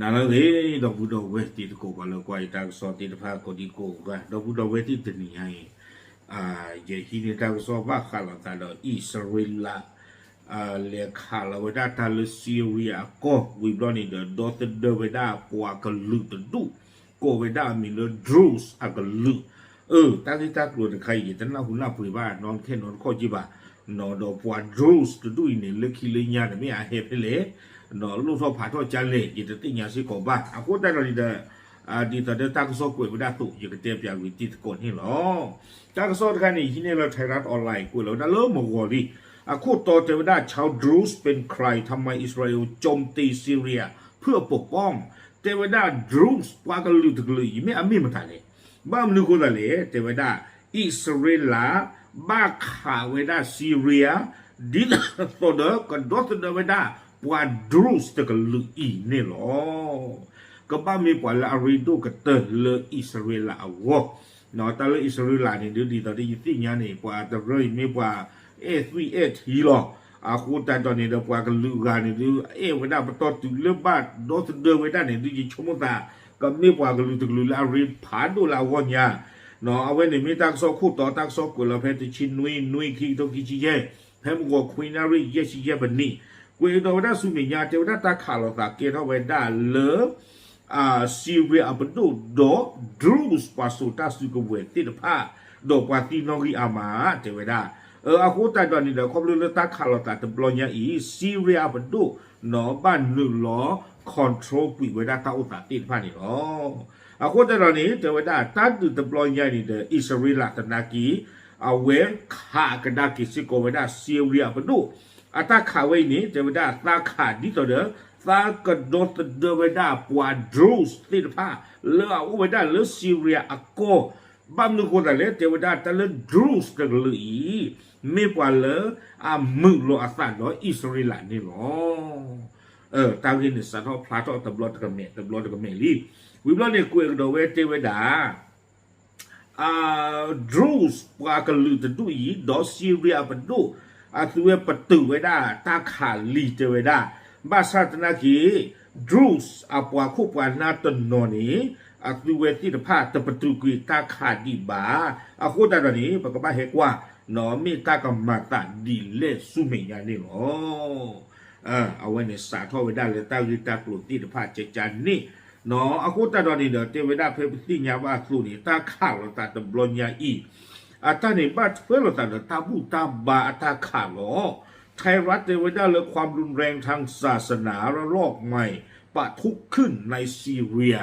အလၢဂ့ၤ ဒီပုၢ်ဒီဝဲၢ်တံၤသကိး ပှၤလၢကွၢ်ယတၢ်ကစီၣ်သ့ၣ်တဖၣ်ကိးဒံကိးဂၤ ဒီပုၢ်ဒီဝဲၢ်သ့ၣ်တနံၤညါအံၤ ယဟံးန့ၢ်တၢ်ကစီၣ်ဘၣ်ဃးလိာ်သးဒီးအံၣ်စရ့လး လဲၤခးလီၤဝဲဒၣ်တၢ်လၢ Syria အကီၢ် ဝံၤဘျီန့ၣ်ဒီး ဒီသဒၢဝဲဒၣ်ပှၤကလုာ်တဒူၣ် ကိးဝဲဒၣ်အမံၤလၢ Druze အကလုာ် အၢ တၢ်ဂ့ၢ်တၢ်ကျိၤတခါအံၤ ယတနၢ်ဟူနၢ်ပှ့ၤဘၣ်နီတခဲနီတခီၣ်က့ဘၣ် ဒီးပှၤ Druze တဒူၣ်အံၤန့ၣ် လၢခံလၢညါန့ၣ် မ့ၢ်အဟဲဖဲလဲၣ် ဒီးလိၣ်ထီၣ်ဖးထီၣ်ကလဲၣ် ယတသ့ၣ်ညါစ့ၢ်ကီးဘၣ် အဃိသတးဒီးန့ၣ်ဒီး ဒ်သိးဒီးတၢ်ကစီၣ်ကွဲးဝဲဒၣ်အသိး ယကတဲပၠးကွံာ်တံၤသကိးန့ၣ်လီၤ. တၢ်ကစီၣ်တခါန့ၣ် ဟံးန့ၢ်လၢ Thairath Online ကွဲးလီၤဝဲဒၣ်လၢမုၢ်ဂီၤလံ အခိၣ်တီတဲဝဲဒၣ် ชาวดรูซเป็นใคร ทำไมอิสราเอลโจมตีซีเรียเพื่อปกป้อง တဲဝဲဒၣ် Druze ပှၤကလုာ်တကလုာ်အံၤ မ့ၢ်အမ့ၢ်မတၤလဲၣ် ဘၣ်မနုၤအဃိသတးလဲၣ် တဲဝဲဒၣ် အံၣ်စရ့လး ဘၣ်ခးဝဲဒၣ် Syria ဒ်သိးဒီးကဒီသဒၢဝဲဒၣ် ပှၤ Druze တကလုာ်အံၤန့ၣ်လီၤ. ကဘၣ်မ့ၢ်ပှၤလၢအရ့ဒိၣ်ကတၢၢ်လၢအံၣ်စရ့လးအဂီၢ် တၢ်လၢအံၣ်စရ့လးန့ၣ်ဒုး ဒ်သိးဒီးယသ့ၣ်ညါန့ၣ် ပှၤတရၢအံၤမ့ၢ်ပှၤအဲၣ်သွံၣ်အဲၣ်ထံလီၤ. အဃိသတးဒီးန့ၣ်ဒီး ပှၤကလုာ်ဂၤန့ၣ်ဒုး အဲၣ်ဝဲဒၣ်ပတီၢ်တုၤလၢဘၣ်ဒီသဒၢဝဲဒၣ်န့ၣ်ဒုး ယဆိကမိၣ်သး ကမ့ၢ်ပှၤကလုာ်တကလုာ်လၢအရ့ဖးဒိၣ်လၢအဂီၢ်ညါ အဝဲန့ၣ်မ့ၢ်တၢ်ကစီၣ်ခိၣ်တီ တၢ်ကစီၣ်ကွဲးလီၤဖဲတဆံနွံ နွံ ခံကထိခံဆံယဲၢ် ဖဲမုၢ်ဂီၤခွံနၣ်ရံၣ် ယဲၢ်ဆံယဲၢ်မံးနံး ကွဲးကဒီးဝဲဒၣ်ဆူမဲာ်ညါ တဲဝဲဒၣ်တၢ်ခးလိာ်သးကဲထီၣ်ဝဲဒၣ်လၢ Syria အပဒိၣ်ဒီး Druze ပှၤစိာ်တၢ်စုကဝဲၤသ့ၣ်တဖၣ် ဒီးပှၤသံနီၣ်ဂံၢ်အါမး တဲဝဲဒၣ် အဃိသတးဒီးန့ၣ်ဒီး ခီဖျိလၢတၢ်ခးလိာ်သးတဘျီညါအံၤ Syria အပဒိၣ် ဘၣ်နုာ်လီၤ control ကွံာ်ဝဲဒၣ်တၢ်အိၣ်သးသ့ၣ်တဖၣ်န့ၣ်လီၤ. အဃိသတးဒီးန့ၣ် တဲဝဲဒၣ် တၢ်ဒုးတဘျီညါအံၤန့ၣ်ဒီး အံၣ်စရ့လးသနာ်က့ အဝဲခးကဒါက့ၤစ့ၢ်ကီးဝဲဒၣ် Syria အပဒိၣ် အတၢ်ခးဝဲအံၤန့ၣ် တဲဝဲဒၣ်သးခးဒ်သိးဒီး သးကဒီသဒၢဝဲဒၣ်ပှၤ Druze သ့ၣ်တဖၣ် လၢအအိၣ်ဝဲဒၣ်လၢ Syria အကီၢ် ဘၣ်မနုၤအဃိသတးလဲၣ် တဲဝဲဒၣ်တၢ်လၢ Druze တကလုာ်အံၤ မ့ၢ်ပှၤလၢအမုာ်လီၤအသးဒီးအံၣ်စရ့လးန့ၣ်လီၤ. တၢ်ဂ့ၢ်န့ၣ်စးထီၣ်ဖျါထီၣ်တဘျီတကမဲာ် တဘျီတကမဲာ်လံ. ဝံၤဘျီန့ၣ်ကွဲးကဒီးဝဲတဲဝဲဒၣ် Druze ပှၤကလုာ်တဒူၣ်အံၤ ဒီး Syria အပဒိၣ် အသုဝဲပတုာ်ဝဲဒၣ်တၢ်ခးလံတဲဝဲဒၣ် ဘၣ်ဆၣ်သနာ်က့ Druze အပှၤခိၣ်ပှၤနၢ်တနီၤန့ၣ် အသုဝဲသ့ၣ်တဖၣ်တပတုာ်ကွံာ်တၢ်ခးဒံးဘၣ်. အဃိသတးဒီးန့ၣ် ပကဘၣ်ဟဲကွၢ် မ့ၢ်တၢ်ကမၤသးဒ်လဲၣ်ဆူမဲာ်ညါန့ၣ်လီၤ. အဝဲန့ၣ်စးထီၣ်ဝဲဒၣ်လၢတၢ်ဂ့ၢ်တၢ်ကျိၤသ့ၣ်တဖၣ်ကကန့ၣ် အဃိသတးဒီးန့ၣ်ဒီး တဲဝဲဒၣ်ဖဲပသ့ၣ်ညါဘၣ်အသိးန့ၣ် တၢ်ခးလိာ်သးတဘျီညါအံၤ အတၢ်န့ၣ်ဘၣ်ထွဲလိာ်သးဒီးတၢ်ဘူၣ်တၢ်ဘါအတၢ်ခးလီၤ. Thairath တဲဝဲဒၣ်လၢ ความรุนแรงทางศาสนาระลอกใหม่ ปะทุขึ้นในซีเรีย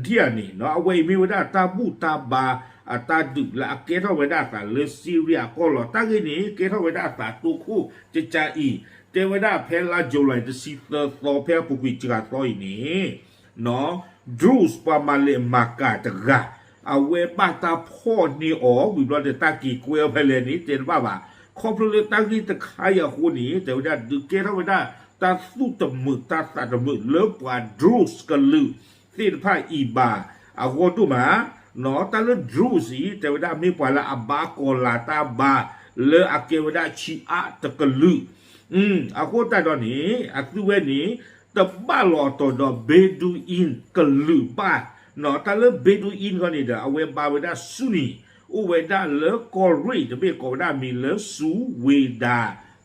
ထံၣ်ဧါန့ၣ် အဝဲအံၤမ့ၢ်ဝဲဒၣ်တၢ်ဘူၣ်တၢ်ဘါအတၢ်ဒုးလၢအကဲထီၣ်ဝဲဒၣ်အသးလၢ Syria အကီၢ်လီၤ. တၢ်ဂ့ၢ်န့ၣ် ကဲထီၣ်ဝဲဒၣ်အသးသိခိၣ်ကကအံၤ တဲဝဲဒၣ်ဖဲလါ July တဆံသၢသီ ဖဲအပူၤကွံာ်တဂၤသီအံၤန့ၣ် Druze ပှၤမၤလဲၢ်မၤကၤတဂၤ အဝဲဘၣ်တၢ်ဖီၣ်န့ၢ်အီၤ ဝံၤဘျီဒီးတၢ်က့ၤကွဲအီၤဖဲလဲၣ်န့ၣ် တဲတဘၣ်ဘၣ်. ခီဖျိလၢတၢ်ဂ့ၢ်တခါအံၤအဃိန့ၣ် တဲဝဲဒၣ်ဒုးကဲထီၣ်ဝဲဒၣ် တၢ်သူၣ်တမုာ်တၢ်သးတမုာ်လၢပှၤ Druze ကလုာ်သ့ၣ်တဖၣ်အံၤဘၣ် အဂီၢ်ဒိၣ်မး တၢ်လၢ Druze အံၤ တဲဝဲဒၣ်မ့ၢ်ပှၤလၢအဘါကီၤလၤတၢ်ဘါ လၢအကဲဝဲဒၣ် Shia တကလုာ် အဃိသတးဒီးန့ၣ် အသုဝဲန့ၣ် တဘၣ်လီၤအတီၤဒီး Bedouin ကလုာ်ဘၣ်. တၢ်လၢ Bedouin ခီန့ၣ်ဒီး အဝဲဘါဝဲဒၣ်ဆူနံၤ အိၣ်ဝဲဒၣ်လၢကီၢ်ရ့ၣ်တဘ့ၣ်ကိးဝဲဒၣ်မံၤလၢ Suwayda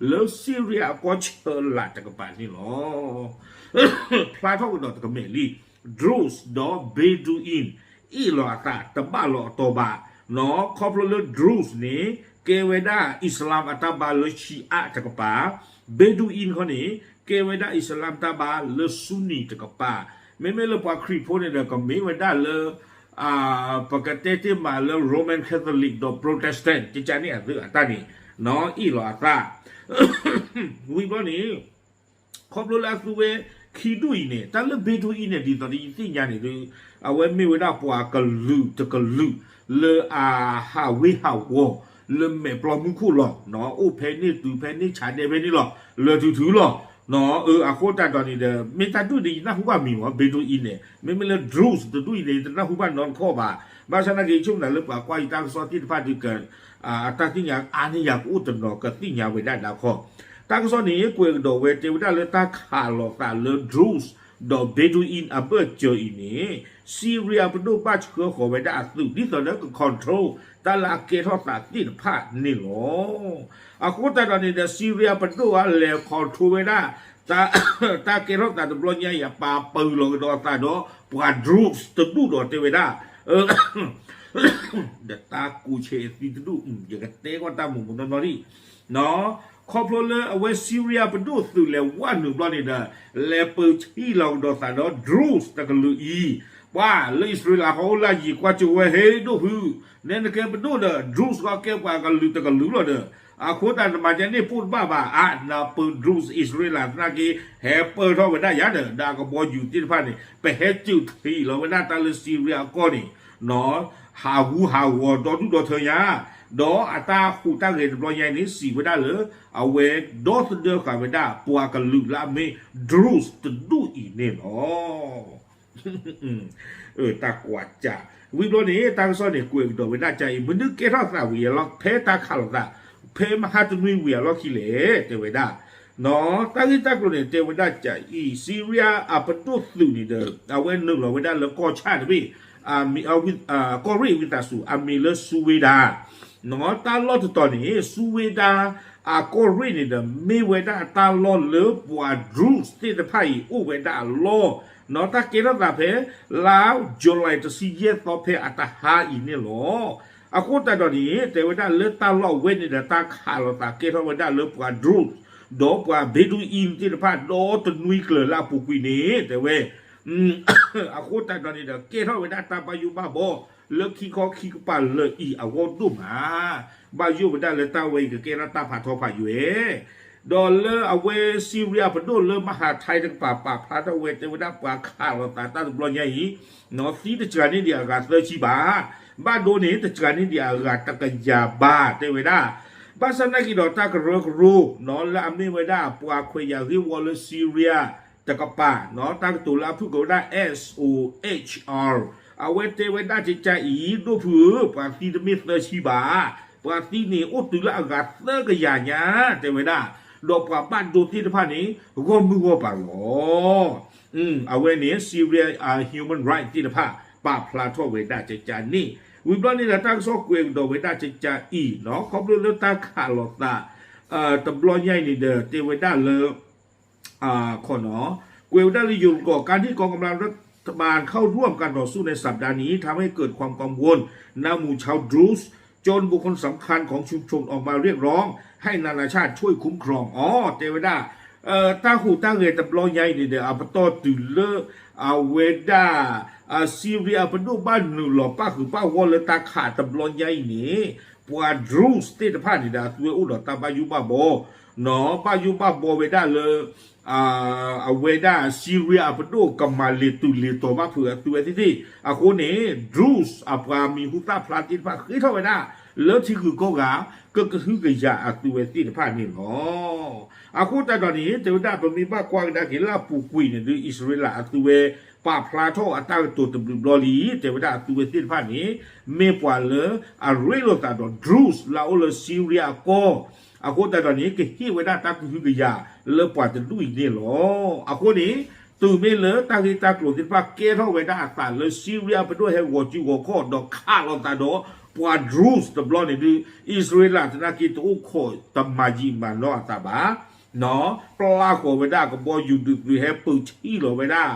လၢ Syria အကီၢ်ဆၢလာ်တကပၤန့ၣ်လီၤ. ဖျါထီၣ်ကဒီးတကမဲာ်လံ Druze ဒီး Bedouin အ့ၣ်လိာ်အသးတဘၣ်လီၤအတီၤဘၣ်. ခီဖျိလၢ Druze န့ၣ် ကဲဝဲဒၣ် Islam အတၢ်ဘါလၢ Shia တကပၤ, Bedouin ခီန့ၣ် ကဲဝဲဒၣ် Islam တၢ်ဘါလၢ Sunni တကပၤ, မ့မ့ၢ်လၢပှၤခရံာ်ဖိန့ၣ်ဒီး ကမ့ၢ်ဝဲဒၣ်လၢ ပကတဲတ့ၢ်မးလၢ Roman Catholic ဒီး Protestant ကကန့ၣ်အသုအတၢ်န့ၣ် အ့ၣ်လိာ်အသး ဝံၤဘျီန့ၣ် ခီဖျိလၢအသုဝဲခံဒူၣ်အံၤန့ၣ် တၢ်လၢ Bedouin န့ၣ် ဒ်သိးဒီးယသ့ၣ်ညါန့ၣ်ဒီး အဝဲမ့ၢ်ဝဲဒၣ်ပှၤကလုာ်တကလုာ် လၢအဟးဝ့ၢ်ဟးဝီၤ လၢမဲာ်ပျီမူခိၣ်လီၤ. အိၣ်ဖဲန့ၣ်တုၤဖဲန့ၣ်ဆးဒဲးဖဲန့ၣ်လီၤ. လၢာ်ထူၣ်ထူၣ်လီၤ. အဃိသတးဒီးန့ၣ်ဒီး မ့ၢ်တၢ်ဒူၣ်ဒီးယနၢ်ဟူဘၣ်မံၤမး Bedouin န့ၣ် မ့မ့ၢ်လၢ Druze တဒူၣ်အံၤန့ၣ် ယတနၢ်ဟူဘၣ်နီတခီၣ်ဘၣ်. ဘၣ်ဆၣ်သနာ်က့ ယဆိကမိၣ်လၢပှၤကွၢ်ယတၢ်ကစီၣ်သ့ၣ်တဖၣ်ဒီး အတၢ်သ့ၣ်ညါအါန့ၢ်ယၤကအိၣ်တနီၤ ကသ့ၣ်ညါဝဲဒၣ်ဒၣ်ခီ. တၢ်ကစီၣ်န့ၣ် ကွဲးကဒီးဝဲတဲဝဲဒၣ်လၢတၢ်ခးလိာ်သးလၢ Druze ဒီး Bedouin အဘၢၣ်စၢၤအံၤန့ၣ် Syria ပဒိၣ်ဘၣ်ဆှၢဃီၤဝဲဒၣ်အသုး ဒ်သိးဒီးက control တၢ်လၢအကဲထီၣ်သးသ့ၣ်တဖၣ်န့ၣ်လီၤ. အဃိသတးဒီးန့ၣ်ဒီး Syria ပဒိၣ်အလဲၤ control ဝဲဒၣ် တၢ်ကဲထီၣ်သးတဘျီညါအံၤ အပာ်ပၢၢ်လီၤကဒီးအသးဒီး ပှၤ drones တဒူၣ်ဒီးတဲဝဲဒၣ် ဒီးတၢ်ကူးဆဲးသံတဒူၣ် ယကတဲကွၢ်တၢ်မုာ်မုာ်နီၢ်နီၢ်လံ ခီဖျိလၢအဝဲ Syria ပဒိၣ်သုးလဲၤဝဲနုာ်ဘျီန့ၣ်ဒီး လဲၤပၢၢ်ဆံးလီၤကဒီးသးဒီး drones တကလုာ်အံၤ ပှၤလၢအံၣ်စရ့လးဟီၣ်အိၣ်လၢယံၤကွၢ်ကၠိဝဲဟ့ၣ်ဒိၣ်ဖု နဲနကဲပဒိၣ်ဒီး drones ဃီကဲပှၤကလုာ်တကလုာ်လီၤဒီး အဃိသတးနမၤဒ်န့ၣ်ပိၢ်တဘၣ်ဘၣ် အါ နပၢၢ် drones အံၣ်စရ့လးသနာ်က့ ဟဲပၢၢ်ထီၣ်ဝဲဒၣ်ယၤဒီး ဒီးအကဘီယူၤသ့ၣ်တဖၣ်န့ၣ် ပဟဲစုးထံးလီၤဝဲဒၣ်တၢ်လၢ Syria အကီၢ်န့ၣ် ဟးဂူာ်ဟးဂီၤဒီဒူၣ်ဒီထၢညါ ဒီးအတၢ်ဟူးတၢ်ဂဲၤတဘျီညါအံၤန့ၣ် စံးဝဲဒၣ်လၢ အဝဲဒီသဒၢဃာ်ဝဲဒၣ်ပှၤကလုာ်လၢအမ့ၢ် drones တဒူၣ်အံၤန့ၣ်လီၤ. တၢ်ကွၢ်ကၢ် ဝံၤဘျီန့ၣ် တၢ်ကစီၣ်န့ၣ် ကွဲးကဒီးဝဲဒၣ်ကၢ်အံၤ မနုၤကဲထီၣ်သးဝံၤအလီၢ် ဖဲတၢ်ခးလိာ်သး ဖဲမဟါတနွံဝံၤအလီၢ်ခံလဲၣ် တဲဝဲဒၣ် တၢ်ဂ့ၢ်တၢ်ကျိၤန့ၣ် တဲဝဲဒၣ်ကၢ်အံၤ Syria အပဒိၣ်သုးန့ၣ်ဒီး အဝဲနုာ်လီၤဝဲဒၣ်လၢကီၢ်ဆၣ်တဘ့ၣ် ကီၢ်ရ့ၣ်ဝံသးစူၤ အမံၤလၢ Suwayda တၢ်လီၢ်တတီၤန့ၣ် Suwayda အကီၢ်ရ့ၣ်န့ၣ်ဒီး မ့ၢ်ဝဲဒၣ်တၢ်လီၢ်လၢပှၤ drones သ့ၣ်တဖၣ်အံၤ အိၣ်ဝဲဒၣ်အလီၢ် တၢ်ကဲထီၣ်သးဖဲ လါ July တဆံယဲၢ်သီဖဲအတဟါအံၤန့ၣ်လီၤ. အဃိသတးဒီးန့ၣ် တဲဝဲဒၣ်လၢတၢ်လီၢ်ဝဲန့ၣ်ဒီး တၢ်ခးလိာ်သးကဲထီၣ်ဝဲဒၣ်လၢပှၤ drones ဒီးပှၤ Bedouin သ့ၣ်တဖၣ်ဒီတနွံကျၢၤလၢအပူၤကွံာ်န့ၣ် တဲဝဲ အဃိသတးဒီးန့ၣ်ဒီး ကဲထီၣ်ဝဲဒၣ်တၢ်ဘၣ်ယိၣ်ဘၣ်ဘီ လၢခံခီခံကပၤလၢာ်အံၤအဂီၢ်ဒိၣ်မး ဘၣ်ယိၣ်ဝဲဒၣ်လၢတၢ်ဝဲအံၤကကဲထီၣ်တၢ်ဖးထီဖးယွဲၢ် ဒီးလၢအဝဲ Syria ပဒိၣ်လၢမဟါထဲတကပၤ ပာ်ဖျါထီၣ်ဝဲ တဲဝဲဒၣ်ပှၤခးလိာ်သးတၢ်တဘျီညါအံၤ သံတစှၤန့ၢ်ဒံးအဂၤသၢဆံဘၣ် ဘၣ်ဒိန့ၣ် တစှၤန့ၢ်ဒံးအဂၤတကယၤဘၣ် တဲဝဲဒၣ် ဘၣ်ဆၣ်သနာ်က့ဒီးတၢ်ကရၢကရိ လၢအမ့ၢ်ဝဲဒၣ်ပှၤခွဲးယာ်ဂ့ၢ်ဝီလၢ Syria တကပၤ တၢ်ကတိၤလၢအဖုၣ်ကိာ်ဝဲဒၣ် S O H R အဝဲတဲဝဲဒၣ်ကကါအံၤ ဒိၣ်ဖုဧၢ ပှၤသံတမ့ၢ်သၢဆံဘၣ်, ပှၤသံန့ၣ်အိၣ်တုၤလၢအဂၤသၢကယၤညါ တဲဝဲဒၣ်, ဒီးပှၤဘၣ်ဒိသ့ၣ်တဖၣ်န့ၣ် ဂီၢ်မုၢ်ဂီၢ်ပၤလီၤ. အဝဲန့ၣ် Syria Human Rights သ့ၣ်တဖၣ် ပာ်ဖျါထီၣ်ဝဲဒၣ်ကကါန့ၣ်, ဝံၤဘျီန့ၣ်ဒီးတၢ်ကစီၣ်ကွဲးကဒီးဝဲဒၣ်ကကါအံၤ ခီဖျိလၢတၢ်ခးလိာ်သး တဘျီညါအံၤန့ၣ်ဒီး တဲဝဲဒၣ်လၢ ကွဲးဝဲဒၣ်လၢ ယိၤကီၢ် การที่กองกำลังรัฐบาลเข้าร่วมการต่อสู้ในสัปดาห์นี้ ทำให้เกิดความกังวลในหมู่ชาวดรูซ จนบุคคลสำคัญของชุมชนออกมาเรียกร้องให้นานาชาติช่วยคุ้มครอง အီၤ တဲဝဲဒၣ် တၢ်ဟူးတၢ်ဂဲၤတဘျီညါအံၤန့ၣ်ဒီး အပတီၢ်တုၤလၢ အဝဲဒၣ် Syria ပဒိၣ်ဘၣ်နုာ်လီၤပၣ်ဃုာ်ပၣ်ဂီၢ်လၢတၢ်ခးတဘျီညါအံၤန့ၣ် ပှၤ Druze သ့ၣ်တဖၣ်န့ၣ်ဒီး အသုဝဲအိၣ်ဒီးတၢ်ဘၣ်ယိၣ်ဘၣ်ဘီ, ဘၣ်ယိၣ်ဘၣ်ဘီဝဲဒၣ်လၢ အဝဲဒၣ် Syria အပဒိၣ်ကမၤလ့ၤတုၤလ့ၤတီၤဘၣ်ဖုးအသုဝဲသ့ၣ်သ့ၣ်, အဃိန့ၣ် Druze အပှၤမံၤဟူသၣ်ဖျါသ့ၣ်တဖၣ်ဃ့ထီၣ်ဝဲဒၣ် လၢထံဂုၤကီၢ်ဂၤ ကကဟုကယာ်အသုဝဲသ့ၣ်တဖၣ်န့ၣ်လီၤ. အဃိသတးဒီးန့ၣ် တဲဝဲဒၣ်ပမ့ၢ်ဘၣ်ကွၢ်ကဒါက့ၤလၢအပူၤကွံာ်န့ၣ်ဒုး အံၣ်စရ့လးအသုဝဲ ပာ်ဖျါထီၣ်အတၢ်ကတိၤတဘျုးဘျီလံ, တဲဝဲဒၣ်အသုဝဲသ့ၣ်တဖၣ်န့ၣ် မ့ၢ်ပှၤလၢအရ့လိာ်သးဒီး Druze လၢအအိၣ်လၢ Syria အကီၢ်, အဃိသတးဒီးန့ၣ် ကဟ့ၣ်ဝဲဒၣ်တၢ်ကဟုကယာ်လၢပှၤတဒူၣ်အံၤန့ၣ်လီၤ. အဃိန့ၣ် တုၤမ့ၢ်လၢတၢ်ဂ့ၢ်တၢ်ကျိၤသ့ၣ်တဖၣ်ကဲထီၣ်ဝဲဒၣ်အသးလၢ Syria ပဒိၣ်ဟဲဂီၤစုဂီၤခီၣ်ဒီးခးလိာ်သးဒီးပှၤ Druze တဘျီန့ၣ်ဒုး အံၣ်စရ့လးသနာ်က့တအိၣ်ခိးတမၤယံာ်မၤနီၢ်အသးဘၣ် ပျၢ်ဃီၤဝဲဒၣ်ကဘီယူၤဒုးသုးဟဲပၢၤဆံးလီၤဝဲဒၣ်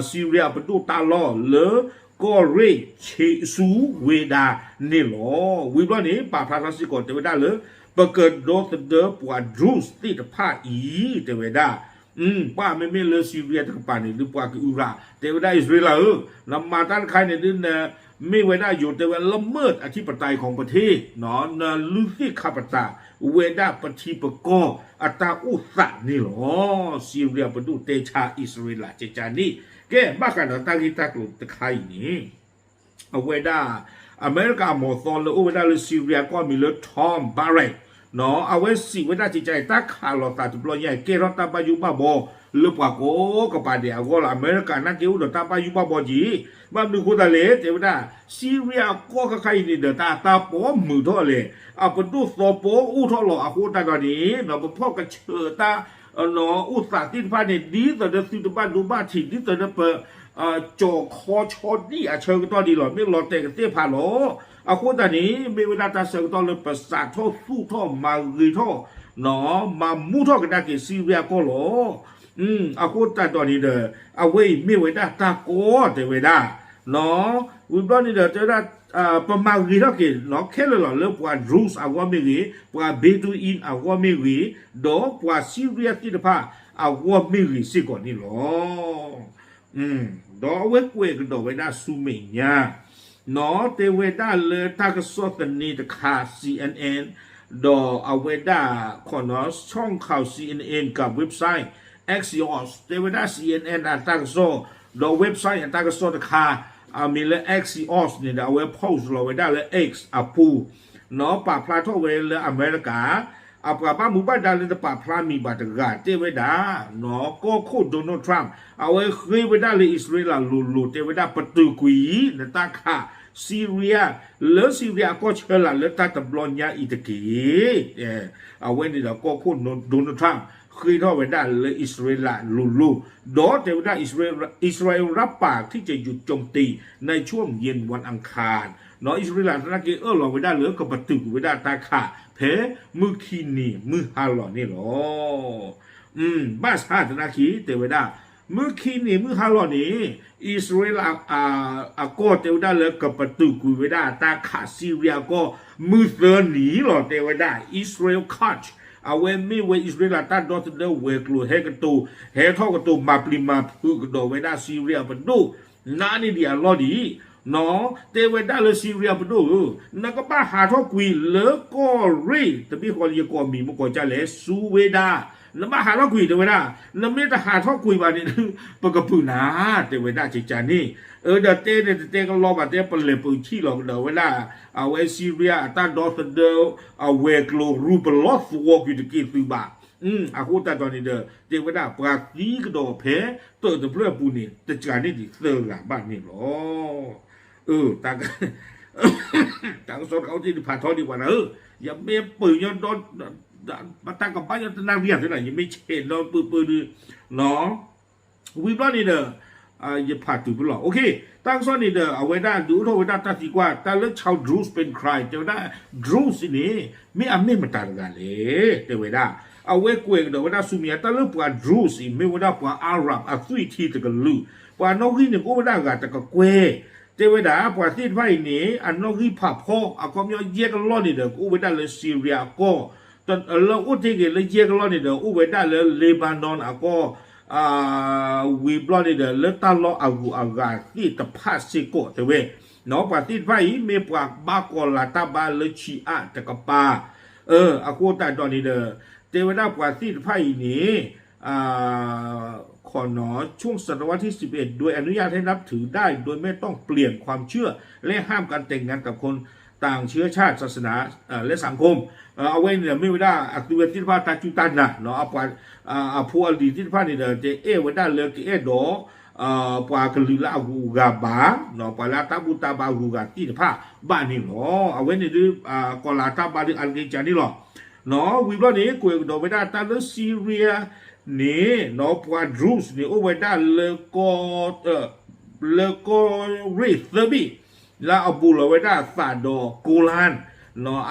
Syria ပဒိၣ်တၢ်လီၢ်လၢ ကီၢ်ရ့ၣ်ဆူဝ့ဒါန့ၣ်လီၤ. ဝံၤဘျီန့ၣ် ပာ်ဖျါထီၣ်စ့ၢ်ကီးတဲဝဲဒၣ်လၢ ပကဒီသဒၢပှၤ Druze သ့ၣ်တဖၣ်အံၤ တဲဝဲဒၣ် ပှၤမ့မ့ၢ်လၢ Syria တကပၤန့ၣ်ဒုးပှၤကအုရး တဲဝဲဒၣ်အံၣ်စရ့လးဧၢ, နမၤတၢ်တခါန့ၣ်ဒုး နမ့ၢ်ဝဲဒၣ်ယိၤ တဲဝဲ ละเมิดอธิปไตยของประเทศ နလုၢ်သ့ၣ်ခးပတာ်ဝဲဒၣ်ပထံပကီၢ်အတၢ်အိၣ်သးန့ၣ်လီၤ. Syria ပဒိၣ်တဲဆါအံၣ်စရ့လးကကါန့ၣ်, ကဲ ဘၣ်ဃးဒီးတၢ်ဂ့ၢ်တၢ်ကျိၤတခါအံၤန့ၣ် အဝဲဒၣ် အမဲရကၤအမီၤသီလၢအိၣ်ဝဲဒၣ်လၢ Syria ကီၢ်မံၤလၢ Tom Barrack အဝဲစံးဝဲဒၣ်ကကါအံၤ တၢ်ခးလိာ်သးတဘျီညါအံၤ ကဲထီၣ်တၢ်ဘၣ်ယိၣ်ဘၣ်ဘီလၢပှၤကိးကပၤဒဲးအဂီၢ်လီၤ. အမဲရကၤနာ်က့အိၣ်ဒီးတၢ်ဘၣ်ယိၣ်ဘၣ်ဘီက့ၤ, ဘၣ်မနုၤအဃိသတးလဲၣ် တဲဝဲဒၣ် Syria ကီၢ်ခါခါအံၤန့ၣ်ဒီး တၢ်တၢ်ပီမုာ်ထီၣ်လဲၣ်, အပဒိၣ်သီပီအိၣ်ထီၣ်လီၤ. အဃိသတးဒီးန့ၣ် ပဖီၣ်ကဆၢၣ်တၢ် နီၢ် အိၣ်သးသ့ၣ်တဖၣ်န့ၣ် ဒ်သိးဒီးသုတဘၣ်ဒိဘၣ်ထံး ဒ်သိးဒီးပ ကၠီၤခီဆီဒံၣ်အဆၢကတီၢ်ဒံးလီၤ. မ့ၢ်လီၤတဲာ်ကသ့ၣ်ဖးလီၤ. အဃိသတးန့ၣ် မ့ၢ်ဝဲဒၣ်တၢ်ဆၢကတီၢ်လၢပစးထီၣ်သူၣ်ထီၣ်မၤဂ့ၤထီၣ် နီၢ် မၤမူထီၣ်ကဒါက့ၤစံရံယါကီၢ်လီၤ. အဃိသတးဒီးန့ၣ်ဒီး အဝဲအံၤမ့ၢ်ဝဲဒၣ်တၢ်ကီတဲဝဲဒၣ် နီၢ် ဝံၤဘျီန့ၣ်ဒီး တဲဝဲဒၣ် ပမၤဂ့ၤထီၣ်က့ၤ နီၢ် ခဲလၢာ်လီၤ လၢပှၤ Druze အဂီၢ်မ့ၢ်ဂ့ၤ, ပှၤ Bedouin အဂီၢ်မ့ၢ်ဂ့ၤ, ဒီးပှၤစံရံယါသ့ၣ်တဖၣ်အဂီၢ်မ့ၢ်ဂ့ၤစ့ၢ်ကီးန့ၣ်လီၤ. ဒီးအဝဲကွဲးကဒီးဝဲဒၣ်ဆူမဲာ်ညါ နီၢ် တဲဝဲဒၣ်လၢတၢ်ကစီၣ်သန့တခါ C N N ဒီးအဝဲဒၣ် ခီနီၢ် ช่องข่าว C N N က website Axios တဲဝဲဒၣ် C N N အတၢ်ကစီၣ် ဒီး website အတၢ်ကစီၣ်တခါ အမံၤလၢ Axios န့ၣ်ဒီး အဝဲ post လီၤဝဲဒၣ်လၢ X အပူၤ နီၢ် ပာ်ဖျါထီၣ်ဝဲလၢအမဲရကၤ အပှၤဘၣ်မူဘၣ်ဒါလၢတပာ်ဖျါမံၤဘၣ်တဂၤတဲဝဲဒၣ် နီၢ် ကီၢ်ခိၣ် Donald Trump အဝဲဃ့ဝဲဒၣ်လၢအံၣ်စရ့လးလိၤလိၤ တဲဝဲဒၣ်ပတုာ်ကွံာ် နတၢ်ခး စံရံယါ လၢစံရံယါအကီၢ်ဆၢလာ်လၢတၢ်တဘျီညါအံၤတက့ၢ်. အဝဲန့ၣ်ဒီးကီၢ်ခိၣ် Donald Trump ဃ့ထီၣ်ဝဲဒၣ်လၢအံၣ်စရ့လးလိၤလိၤ ဒီးတဲဝဲဒၣ် อิสราเอลรับปากที่จะหยุดโจมตีในช่วงเย็นวันอังคาร နီၢ် အံၣ်စရ့လးသနာ်က့အၢၣ်လီၤဝဲဒၣ်လၢကပတုာ်ကွံာ်ဝဲဒၣ်တၢ်ခး ဖဲမုၢ်ခံနံၤမုၢ်ဟါလီၤန့ၣ်လီၤ. ဘၣ်ဆၣ်သနာ်က့တဲဝဲဒၣ် မုၢ်ခံနံၤမုၢ်ဟါလီၤန့ၣ် အံၣ်စရ့လး အကီၢ်တဲဝဲဒၣ်လၢကပတုာ်ကွံာ်ဝဲဒၣ်တၢ်ခးစံရံယါကီၢ် မုၢ်သၢနံၤလီၤ တဲဝဲဒၣ် Israel Katz အဝဲမ့ၢ်ဝဲအံၣ်စရ့လးတၢ်ဒီသဒၢဝဲၤကျိၤဟဲကတိၤ ဟဲထီၣ်ကတိၤမၤပျံၤမၤဖုးကဒီးဝဲဒၣ်စံရံယါပဒိၣ် နးန့ၢ်ဒံးအလီၢ်ဒံး နီၢ် တဲဝဲဒၣ်လၢစံရံယါပဒိၣ်ဧၢ, နကဘၣ်ဟးထီၣ်ကွံာ်လၢကီၢ်ရ့ၣ် တဘ့ၣ်ဃီလၢယကိးမံၤမ့ၢ်ကိးကၢ်လဲၣ် ဆူဝ့ဒါ, နဘၣ်ဟးထီၣ်ကွံာ်တဲဝဲဒၣ်, နမ့ၢ်တဟးထီၣ်ကွံာ်ဘၣ်န့ၣ် ပကပုာ်နၤ တဲဝဲဒၣ်ကကန့ၣ်, အၢ ဒီးတဲန့ၣ်တတဲကလီဘၣ် တဲပလဲၤပၢၤဆံၣ်လီၤကဒီးဝဲဒၣ် အဝဲစံရံယါအတၢ်ဒီသဒၢ အဝဲၤကျိၤရူပလီၢ်သဝီကွံာ်တက့ၢ်သုဘၣ် အဃိသတးဒီးန့ၣ်ဒီး တဲဝဲဒၣ်ပှၤသံကဒီးဖဲ တၢၢ်တဖျၢၣ်အပူၤန့ၣ် တကးန့ၣ်ဒံးသၢဂၤဘၣ်န့ၣ်လီၤ. အၢ တၢ်ကစီၣ်တခါအိၣ်တ့ၢ်ဒံးဖးထီဒံးပှၤနၤဧၢ, ယမ့ၢ်ပၢၤညီဒီး တၢ်ကဘၣ်ညီတနၣ်ရံၣ်သ့နၤ ယမ့ၢ်ဆဲးဒီးပၢပၢဒုး ဝံၤဘျီန့ၣ်ဒီး ယဖးတုၤဖဲလီၤ တၢ်ကစီၣ်န့ၣ်ဒီး အဝဲဒၣ်ဒုးအိၣ်ထီၣ်ဝဲဒၣ်တၢ်သံကွၢ် တၢ်လၢ ชาว Druze เป็นใคร တဲဝဲဒၣ် Druze န့ၣ် မ့ၢ်အမ့ၢ်မတၤတဂၤလဲၣ် တဲဝဲဒၣ်, အဝဲကွဲးကဒီးဝဲဒၣ်ဆူမဲာ်ညါ တၢ်လၢပှၤ Druze အံၤ မ့ၢ်ဝဲဒၣ်ပှၤ Arab အသွံၣ်ထံတကလုာ်, ပှၤနီၣ်ဂံၢ်န့ၣ် ကအိၣ်ဝဲဒၣ်အဂၤတကကွဲၢ်, တဲဝဲဒၣ် ပှၤသ့ၣ်တဖၣ်အံၤန့ၣ် အနီၣ်ဂံၢ်ဖးဖီ အခီပညီယဲၢ်ကလီၢ်န့ၣ်ဒီး ကအိၣ်ဝဲဒၣ်လၢ Syria အကီၢ် လၢအိၣ်တ့ၢ်က့ၤလၢယဲၢ်ကလီၢ်န့ၣ်ဒီး အိၣ်ဝဲဒၣ်လၢ Lebanon အကီၢ် ဝံၤဘျီန့ၣ်ဒီး လၢတၢ်လီၢ်အဂုၤအဂၤသ့ၣ်တဖၣ်စ့ၢ်ကီးတဲဝဲ, ပှၤသ့ၣ်တဖၣ်အံၤ မ့ၢ်ပှၤဘါကီၤလၤတၢ်ဘါလၢဆံးအါတကပၤ, အဃိသတးဒီးန့ၣ်ဒီး တဲဝဲဒၣ်ပှၤသ့ၣ်တဖၣ်အံၤန့ၣ် ขน ช่วงศตวรรษที่สิบเอ็ด โดยอนุญาตให้นับถือได้โดยไม่ต้องเปลี่ยนความเชื่อ และห้ามการแต่งงานกับคนต่างเชื้อชาติ ศาสนา และสังคม အဝဲန့ၣ်မ့ၢ်ဝဲဒၣ်အသုဝဲသ့ၣ်တဖၣ်တၢ်စူၢ်တၢ်နာ် အဖိအလံၤသ့ၣ်တဖၣ်န့ၣ်ဒီး တအဲၣ်ဝဲဒၣ်လၢကအဲၣ်ဒိး ပှၤကလုာ်လၢအဂုၤအဂၤဘၣ်, ပှၤလၢအတၢ်ဘူၣ်တၢ်ဘါအဂုၤအဂၤသ့ၣ်တဖၣ်ဘၣ်န့ၣ်လီၤ. အဝဲန့ၣ်ဒုး ကီၤလၤတၢ်ဘါဒုးအါတက့ၢ်ကန့ၣ်လီၤ. ဝံၤဘျီန့ၣ် ကွဲးကဒီးဝဲဒၣ်တၢ်လၢ Syria န့ၣ် ပှၤ Druze န့ၣ် အိၣ်ဝဲဒၣ်လၢ လၢကီၢ်ရ့ၣ်သၢဘ့ၣ် လၢအဘူးလီၤဝဲဒၣ်အသးဒီး Golan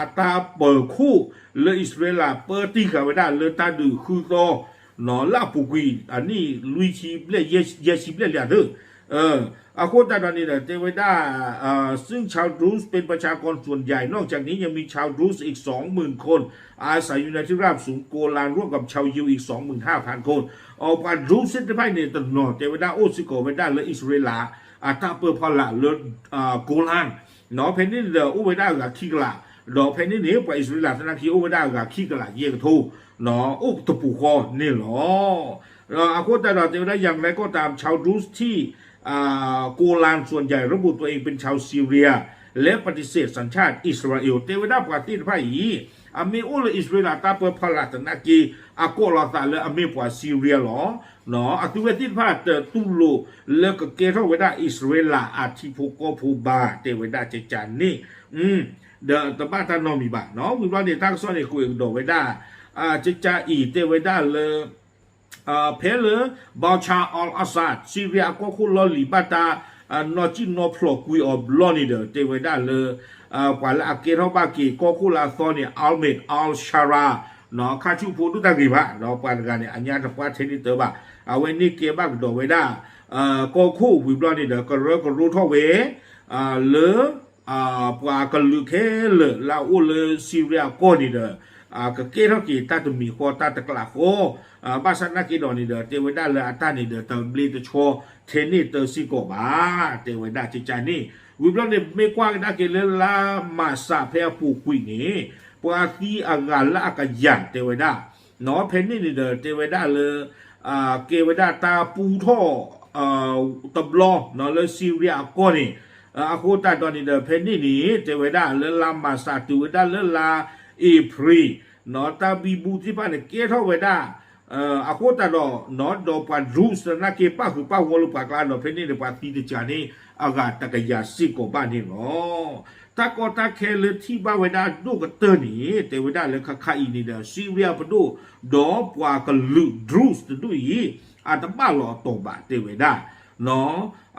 အတၢ်ပၢၤခိၣ် လၢအံၣ်စရ့လးပၢတံၢ်ဃာ်ဝဲဒၣ်လၢတၢ်ဒုးဃုသီ လၢအပူၤကွံာ်အနံၣ်လွံၢ်ဆံဘျဲၣ် ယဲၢ်ဆံဘျဲၣ်လံအသၢ အဃိသတးဒီးန့ၣ်ဒီး တဲဝဲဒၣ် ซึ่งชาว Druze เป็นประชากรส่วนใหญ่ นอกจากนี้ยังมีชาว Druze อีกสองหมื่นคน อาศัยอยู่ในที่ราบสูงโกลานร่วมกับชาวยิวอีกสองหมื่นห้าพันคน အပှၤ Druze သ့ၣ်တဖၣ်အံၤန့ၣ် တနီၤတဲဝဲဒၣ်အိၣ်စ့ၢ်ကီးဝဲဒၣ်လၢအံၣ်စရ့လး အတၢ်ပၢဖီလာ်လၢ Golan ဖဲန့ၣ်န့ၣ်ဒီး အိၣ်ဝဲဒၣ်အဂၤခံကလး, ဒီးဖဲန့ၣ်န့ၣ် ပှၤအံၣ်စရ့လးသနာ်က့ အိၣ်ဝဲဒၣ်အဂၤခံကလးယဲၢ်ကထိ, အိၣ်တပူၤဃီန့ၣ်လီၤ. အဃိသတးဒီးတဲဝဲဒၣ် อย่างไรก็ตาม ชาว Druze ที่ โกลานส่วนใหญ่ระบุตัวเองเป็นชาวซีเรีย และปฏิเสธสัญชาติอิสราเอล တဲဝဲဒၣ်ပှၤသ့ၣ်တဖၣ်အံၤ အမ့ၢ်အိၣ်လၢအံၣ်စရ့လးတၢ်ပၢဖီလာ်သနာ်က့ အကိးလီၤသးလၢအမ့ၢ်ပှၤ Syria လီၤ. အသုဝဲသ့ၣ်တဖၣ်တတူၢ်လိာ်လၢကကဲထီၣ်ဝဲဒၣ်အံၣ်စရ့လးအထံဖိကီၢ်ဖိဘၣ် တဲဝဲဒၣ်ကကန့ၣ်, ဒီးတဘၣ်တၢ်နီတမံၤဘၣ်. ဝံၤဘျီန့ၣ် တၢ်ကစီၣ်န့ၣ် ကွဲးကဒီးဝဲဒၣ် ကကအံၤတဲဝဲဒၣ်လၢ ဖဲလၢ Bashar al-Assad စံရံယါအကီၢ်ခိၣ်လီၢ်လံၤဘၣ်တၢ် နီၢ်ကံၣ်နီၢ်ဖျိးကွံာ်အီၤဘျီန့ၣ်ဒီး တဲဝဲဒၣ်လၢ ပှၤလၢအကဲထီၣ်ဘၣ်က့ၤကီၢ်ခိၣ်လၢအသီန့ၣ် Ahmed al-Sharaa ခါဆူၣ်ဖိဒိၣ်တၢ်ဂ့ၤဘၣ် ဒီးပှၤတဂၤန့ၣ် အညါတပှၢ်ထဲန့ၣ်တၢ်ဘၣ် အဝဲန့ၣ်ကဲဘၣ်ကဒီးဝဲဒၣ် ကီၢ်ခိၣ်ဝံၤဘျီန့ၣ်ဒီး ကရၢကရိထီၣ်ဝဲ လၢ ပှၤကလုာ်ခဲလၢာ်လၢအအိၣ်လၢစံရံယါအကီၢ်န့ၣ်ဒီး ကကဲထီၣ်က့ၤတၢ်တမံၤဃီတၢ်တကျးဃီ ဘၣ်ဆၣ်သနာ်က့ဒီးန့ၣ်ဒီး တဲဝဲဒၣ်လၢအတၢ်န့ၣ်ဒီး တဘျ့တဆှီထဲန့ၣ်တၢ်စ့ၢ်ကီးဘၣ် တဲဝဲဒၣ်ကကန့ၣ် ဝံၤဘျီန့ၣ် မ့ၢ်ကွၢ်ကဒါက့ၤလၢလါမၢ်ၡးဖဲအပူၤကွံာ်န့ၣ် ပှၤသံအဂၤလၢအကယၤ တဲဝဲဒၣ် ဖဲန့ၣ်န့ၣ်ဒီး တဲဝဲဒၣ်လၢ ကဲဝဲဒၣ်တၢ်ပူထီၣ် တဘျီ လၢစံရံယါအကီၢ်န့ၣ် အဃိသတးဒီးန့ၣ်ဒီး ဖဲန့ၣ်န့ၣ် တဲဝဲဒၣ်လၢလါမၢ်ၡးတုၤဝဲဒၣ်လၢလါအ့ဖြ့ၣ် တၢ်ဘံဘူသ့ၣ်တဖၣ်န့ၣ် ကဲထီၣ်ဝဲဒၣ် အဃိသတးဒီး ဒီးပှၤ drone သနာ်က့ ပၣ်ဃုာ်ပၣ်ဂီၢ်လၢပှၤကျါဒီး ဖဲန့ၣ်န့ၣ် ပှၤသံတကန့ၣ် အဂၤတကယၤစ့ၢ်ကီးဘၣ်န့ၣ်လီၤ. တၢ်ကီတၢ်ခဲလၢထံၣ်ဘၣ်ဝဲဒၣ်ဒိၣ်ကတၢၢ်န့ၣ် တဲဝဲဒၣ်လၢခါခါအံၤန့ၣ်ဒီး စံရံယါပဒိၣ် ဒီးပှၤကလုာ် drone တဒူၣ်အံၤ အတဘၣ်လီၤအတီၤဘၣ် တဲဝဲဒၣ်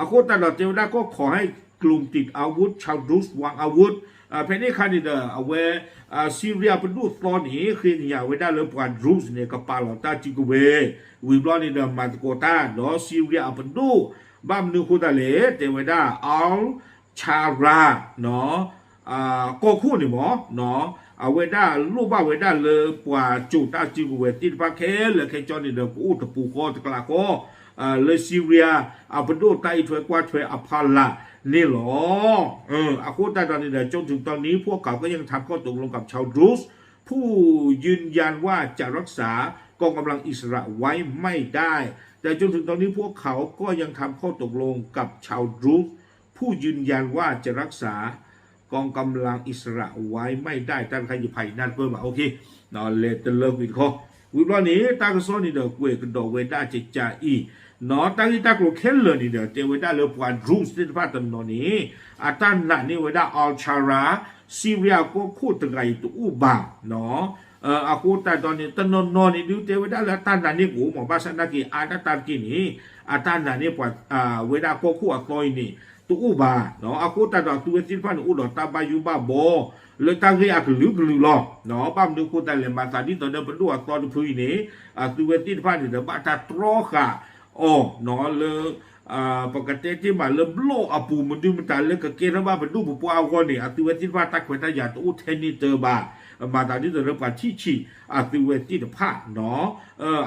အဃိသတးဒီးတဲဝဲဒၣ် ก็ขอให้กลุ่มติดอาวุธชาว Druze วางอาวุธ ဖဲန့ၣ်အခါန့ၣ်ဒီး အဝဲ စံရံယါပဒိၣ်သီန့ၣ် ဃ့ကညးဝဲဒၣ်လၢပှၤ Druze န့ၣ် ကပာ်လီၤတၢ်စုကဝဲၤ ဝံၤဘျီန့ၣ်ဒီး မၤသကိးတၢ်ဒီးစံရံယါအပဒိၣ် ဘၣ်မနုၤအဃိသတးလဲၣ် တဲဝဲဒၣ် al-Sharaa ကီၢ်ခိၣ်န့ၣ်မ့ၢ် အဝဲဒၣ်လိၣ်ဘၣ်ဝဲဒၣ်လၢပှၤစိာ်တၢ်စုကဝဲၤသ့ၣ်တဖၣ်ခဲလၢာ်ခဲဆ့န့ၣ်ဒီး ကအိၣ်တပူၤဃီတကျးဃီ လၢစံရံယါအပဒိၣ်တၢ်အံးထွဲကွၢ်ထွဲအဖီလာ်န့ၣ်လီၤ. အဃိသတးဒီးန့ၣ်ဒီး จนถึงตอนนี้พวกเขาก็ยังทำข้อตกลงกับชาว Druze ผู้ยืนยันว่าจะรักษากองกำลังอิสระไว้ไม่ได้ แต่จนถึงตอนนี้พวกเขาก็ยังทำข้อตกลงกับชาว Druze ผู้ยืนยันว่าจะรักษากองกำลังอิสระไว้ไม่ได้ တၢ်တခါယဖးယံာ်နၢ်တပၢၢ်ဘၣ် လဲၤတလၢကွံာ်တခီ ဝံၤဘျီန့ၣ် တၢ်ကစီၣ်န့ၣ်ဒီး ကွဲးကဒီးဝဲဒၣ်ကကအံၤ တၢ်ဂ့ၢ်တၢ်ကျိၤခဲလၢာ်န့ၣ်ဒီး တဲဝဲဒၣ်လၢပှၤ Druze သ့ၣ်တဖၣ်တနီၤန့ၣ် အတၢ်နာ်န့ၢ်ဝဲဒၣ် al-Sharaa စံရံယါကီၢ်ခိၣ်တဂၤအံၤတအိၣ်ဘၣ် အဃိသတးဒီးန့ၣ် တနီၤနီၤန့ၣ်ဒုး တဲဝဲဒၣ်လၢအတၢ်နာ်န့ၢ်ကအိၣ်မး ဘၣ်ဆၣ်သနာ်က့ အါဒၣ်တၢ်တက့ၢ်န့ၣ် အတၢ်နာ်န့ၢ်ပှၤ ဝဲဒၣ်ကီၢ်ခိၣ်အသီအံၤန့ၣ် တအိၣ်ဘၣ် အဃိသတးဒီး အသုဝဲသ့ၣ်တဖၣ်န့ၣ် အိၣ်ဒီးတၢ်ဘၣ်ယိၣ်ဘၣ်ဘီ လၢတၢ်ဂ့ၢ်အကလုာ်ကလုာ်လီၤ. ဘၣ်မနုၤအဃိသတးလဲၣ် မၤသးဒ်သိးဒီးပဒိၣ်အသီတဖုအံၤန့ၣ် အသုဝဲသ့ၣ်တဖၣ်န့ၣ်ဒီး ဘၣ်တၢ်တြီဃာ်အီၤလၢ ပကတဲတ့ၢ်မးလၢဘျီၣ်အပူၤ မနုၤမတၤလၢကကဲထီၣ်ဘၣ်ပဒိၣ်ပပှၢ်အဂီၢ်န့ၣ် အသုဝဲသ့ၣ်တဖၣ်တၢ်ခွဲးတၢ်ယာ်တအိၣ်ထဲန့ၣ်တၢ်ဘၣ် မၤသးဒ်သိးလၢပှၤထံၣ်ဆံးအသုဝဲသ့ၣ်တဖၣ်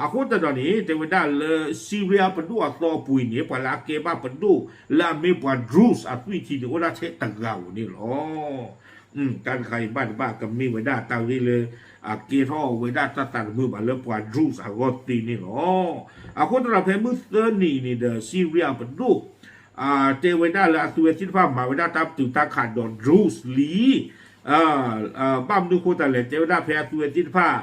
အဃိသတးဒီးန့ၣ် တဲဝဲဒၣ်လၢ စံရံယါပဒိၣ်အသီအပူၤအံၤန့ၣ် ပှၤလၢအကဲဘၣ်ပဒိၣ်လၢအမ့ၢ်ပှၤ Druze အသွံၣ်ထံန့ၣ် အိၣ်ဒၣ်ထဲတဂၤဧိၤန့ၣ်လီၤ. တၢ်တခါအံၤဘၣ်တဘၣ်ကမ့ၢ်ဝဲဒၣ်တၢ်ဂ့ၢ်လၢ အကဲထီၣ်ဝဲဒၣ်တၢ်သးတမုာ်ဘၣ်လၢပှၤ Druze အဂီၢ်သ့န့ၣ်လီၤ. အဃိသတးဒီးဖဲမုၢ်သၢနံၤအံၤန့ၣ်ဒီး စံရံယါပဒိၣ် တဲဝဲဒၣ်လၢအသုဝဲသ့ၣ်တဖၣ်မၤဝဲဒၣ်တၢ်ပတုာ်တၢ်ခးဒီး Druze လံ ဘၣ်မနုၤအဃိသတးလဲၣ် တဲဝဲဒၣ်ဖဲအသုဝဲသ့ၣ်တဖၣ်